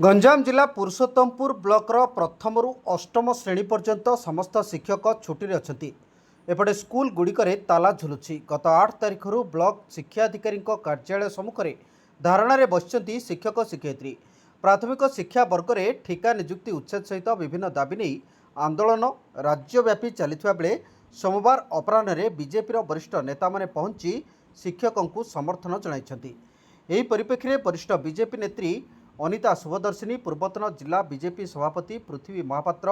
ଗଞ୍ଜାମ ଜିଲ୍ଲା ପୁରୁଷୋତ୍ତମପୁର ବ୍ଲକର ପ୍ରଥମରୁ ଅଷ୍ଟମ ଶ୍ରେଣୀ ପର୍ଯ୍ୟନ୍ତ ସମସ୍ତ ଶିକ୍ଷକ ଛୁଟିରେ ଅଛନ୍ତି। ଏପଟେ ସ୍କୁଲ ଗୁଡ଼ିକରେ ତାଲା ଝୁଲୁଛି। ଗତ 8 ତାରିଖରୁ ବ୍ଲକ ଶିକ୍ଷାଧିକାରୀଙ୍କ କାର୍ଯ୍ୟାଳୟ ସମ୍ମୁଖରେ ଧାରଣାରେ ବସିଛନ୍ତି ଶିକ୍ଷକ ଶିକ୍ଷୟିତ୍ରୀ। ପ୍ରାଥମିକ ଶିକ୍ଷା ବର୍ଗରେ ଠିକା ନିଯୁକ୍ତି ଉଚ୍ଛେଦ ସହିତ ବିଭିନ୍ନ ଦାବି ନେଇ ଆନ୍ଦୋଳନ ରାଜ୍ୟବ୍ୟାପୀ ଚାଲିଥିବା ବେଳେ ସୋମବାର ଅପରାହ୍ନରେ ବିଜେପିର ବରିଷ୍ଠ ନେତାମାନେ ପହଞ୍ଚି ଶିକ୍ଷକଙ୍କୁ ସମର୍ଥନ ଜଣାଇଛନ୍ତି। ଏହି ପରିପ୍ରେକ୍ଷୀରେ ବରିଷ୍ଠ ବିଜେପି ନେତ୍ରୀ ଅନିତା ଶୁଭଦର୍ଶିନୀ, ପୂର୍ବତନ ଜିଲ୍ଲା ବିଜେପି ସଭାପତି ପୃଥ୍ୱୀ ମହାପାତ୍ର,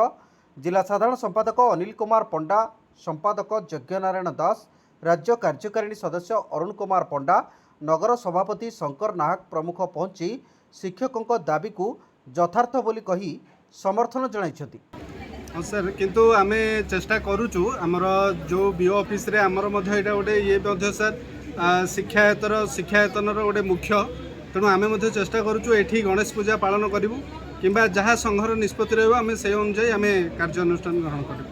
ଜିଲ୍ଲା ସାଧାରଣ ସମ୍ପାଦକ ଅନିଲ କୁମାର ପଣ୍ଡା, ସମ୍ପାଦକ ଯଜ୍ଞନାରାୟଣ ଦାସ, ରାଜ୍ୟ କାର୍ଯ୍ୟକାରିଣୀ ସଦସ୍ୟ ଅରୁଣ କୁମାର ପଣ୍ଡା, ନଗର ସଭାପତି ଶଙ୍କର ନାହକ ପ୍ରମୁଖ ପହଞ୍ଚି ଶିକ୍ଷକଙ୍କ ଦାବିକୁ ଯଥାର୍ଥ ବୋଲି କହି ସମର୍ଥନ ଜଣାଇଛନ୍ତି। ହଁ ସାର୍, କିନ୍ତୁ ଆମେ ଚେଷ୍ଟା କରୁଛୁ। ଆମର ଯେଉଁ ବିଓ ଅଫିସରେ ଆମର ମଧ୍ୟ ଏଇଟା ଗୋଟେ ଇଏ ମଧ୍ୟ ସାର୍, ଶିକ୍ଷାୟତନର ଗୋଟେ ମୁଖ୍ୟ। ତେଣୁ ଆମେ ମଧ୍ୟ ଚେଷ୍ଟା କରୁଛୁ, ଏଠି ଗଣେଶ ପୂଜା ପାଳନ କରିବୁ କିମ୍ବା ଯାହା ସଂଘର ନିଷ୍ପତ୍ତି ରହିବ, ଆମେ ସେଇ ଅନୁଯାୟୀ ଆମେ କାର୍ଯ୍ୟାନୁଷ୍ଠାନ ଗ୍ରହଣ କରିବୁ।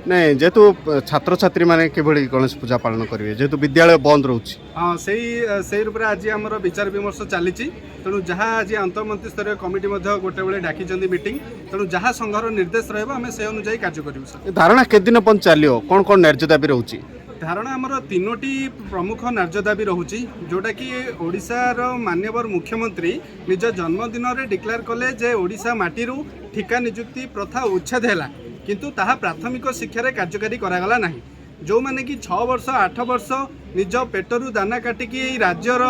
ନାଇଁ, ଯେହେତୁ ଛାତ୍ରଛାତ୍ରୀମାନେ କିଭଳି ଗଣେଶ ପୂଜା ପାଳନ କରିବେ, ଯେହେତୁ ବିଦ୍ୟାଳୟ ବନ୍ଦ ରହୁଛି? ହଁ, ସେଇ ରୂପରେ ଆଜି ଆମର ବିଚାର ବିମର୍ଶ ଚାଲିଛି। ତେଣୁ ଯାହା ଆଜି ଆନ୍ତଃମନ୍ତ୍ରୀ ସ୍ତରୀୟ କମିଟି ମଧ୍ୟ ଗୋଟେ ବେଳେ ଡାକିଛନ୍ତି ମିଟିଂ। ତେଣୁ ଯାହା ସଂଘର ନିର୍ଦ୍ଦେଶ ରହିବ, ଆମେ ସେଇ ଅନୁଯାୟୀ କାର୍ଯ୍ୟ କରିବୁ ସାର୍। ଏ ଧାରଣା କେତେ ଦିନ ପର୍ଯ୍ୟନ୍ତ ଚାଲିବ? କ'ଣ କ'ଣ ନ୍ୟାର୍ଯ୍ୟ ଦାବି ରହୁଛି? ଧାରଣା ଆମର ତିନୋଟି ପ୍ରମୁଖ ନ୍ୟାର୍ଯ୍ୟ ଦାବି ରହୁଛି, ଯେଉଁଟାକି ଓଡ଼ିଶାର ମାନ୍ୟବର ମୁଖ୍ୟମନ୍ତ୍ରୀ ନିଜ ଜନ୍ମଦିନରେ ଡିକ୍ଲେୟାର କଲେ ଯେ ଓଡ଼ିଶା ମାଟିରୁ ଠିକା ନିଯୁକ୍ତି ପ୍ରଥା ଉଚ୍ଛେଦ ହେଲା, କିନ୍ତୁ ତାହା ପ୍ରାଥମିକ ଶିକ୍ଷାରେ କାର୍ଯ୍ୟକାରୀ କରାଗଲା ନାହିଁ। ଯେଉଁମାନେ କି 6 ବର୍ଷ, 8 ବର୍ଷ ନିଜ ପେଟରୁ ଦାନା କାଟିକି ଏଇ ରାଜ୍ୟର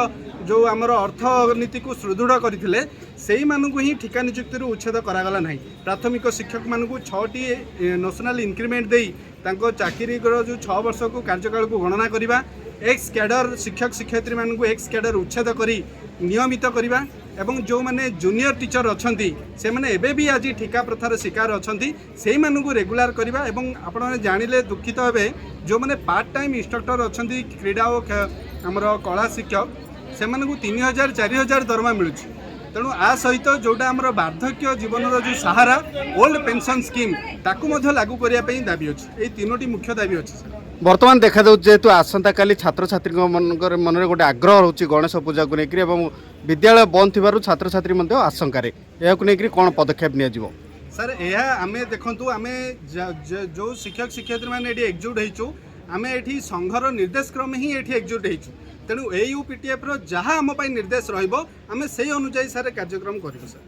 ଯେଉଁ ଆମର ଅର୍ଥନୀତିକୁ ସୁଦୃଢ଼ କରିଥିଲେ, ସେଇମାନଙ୍କୁ ହିଁ ଠିକା ନିଯୁକ୍ତିରୁ ଉଚ୍ଛେଦ କରାଗଲା ନାହିଁ। ପ୍ରାଥମିକ ଶିକ୍ଷକମାନଙ୍କୁ ଛଅଟି ନୋସନାଲ ଇନକ୍ରିମେଣ୍ଟ ଦେଇ ତାଙ୍କ ଚାକିରିର ଯେଉଁ 6 ବର୍ଷକୁ କାର୍ଯ୍ୟକାଳକୁ ଗଣନା କରିବା, ଏକ୍ସ କ୍ୟାଡର ଶିକ୍ଷକ ଶିକ୍ଷୟିତ୍ରୀମାନଙ୍କୁ ଏକ୍ସ କ୍ୟାଡର ଉଚ୍ଛେଦ କରି ନିୟମିତ କରିବା ଏବଂ ଯେଉଁମାନେ ଜୁନିୟର ଟିଚର ଅଛନ୍ତି, ସେମାନେ ଏବେ ବି ଆଜି ଠିକା ପ୍ରଥାର ଶିକାର ଅଛନ୍ତି, ସେଇମାନଙ୍କୁ ରେଗୁଲାର କରିବା। ଏବଂ ଆପଣମାନେ ଜାଣିଲେ ଦୁଃଖିତ ହେବେ, ଯେଉଁମାନେ ପାର୍ଟ ଟାଇମ୍ ଇନଷ୍ଟ୍ରକ୍ଟର ଅଛନ୍ତି, କ୍ରୀଡ଼ା ଓ ଆମର କଳା ଶିକ୍ଷକ, ସେମାନଙ୍କୁ 3000, 4000 ଦରମା ମିଳୁଛି। ତେଣୁ ଆ ସହିତ ଯେଉଁଟା ଆମର ବାର୍ଦ୍ଧକ୍ୟ ଜୀବନର ଯେଉଁ ସାହାରା, ଓଲ୍ଡ ପେନ୍ସନ୍ ସ୍କିମ୍, ତାକୁ ମଧ୍ୟ ଲାଗୁ କରିବା ପାଇଁ ଦାବି ଅଛି। ଏଇ ତିନୋଟି ମୁଖ୍ୟ ଦାବି ଅଛି ସାର୍। ବର୍ତ୍ତମାନ ଦେଖାଯାଉଛି, ଯେହେତୁ ଆସନ୍ତାକାଲି ଛାତ୍ରଛାତ୍ରୀଙ୍କ ମାନଙ୍କର ମନରେ ଗୋଟେ ଆଗ୍ରହ ରହୁଛି ଗଣେଶ ପୂଜାକୁ ନେଇକରି ଏବଂ ବିଦ୍ୟାଳୟ ବନ୍ଦ ଥିବାରୁ ଛାତ୍ରଛାତ୍ରୀ ମଧ୍ୟ ଆଶଙ୍କାରେ, ଏହାକୁ ନେଇକରି କ'ଣ ପଦକ୍ଷେପ ନିଆଯିବ? ସାର୍, ଏହା ଆମେ ଦେଖନ୍ତୁ, ଆମେ ଯେଉଁ ଶିକ୍ଷକ ଶିକ୍ଷୟିତ୍ରୀମାନେ ଏଠି ଏକଜୁଟ ହେଇଛୁ, ଆମେ ଏଠି ସଂଘର ନିର୍ଦ୍ଦେଶ କ୍ରମେ ହିଁ ଏଠି ଏକଜୁଟ ହେଇଛୁ। ତେଣୁ ଏ ୟୁ ପି ଟି ଏଫ୍ର ଯାହା ଆମ ପାଇଁ ନିର୍ଦ୍ଦେଶ ରହିବ, ଆମେ ସେଇ ଅନୁଯାୟୀ ସାର୍ କାର୍ଯ୍ୟକ୍ରମ କରିବୁ ସାର୍।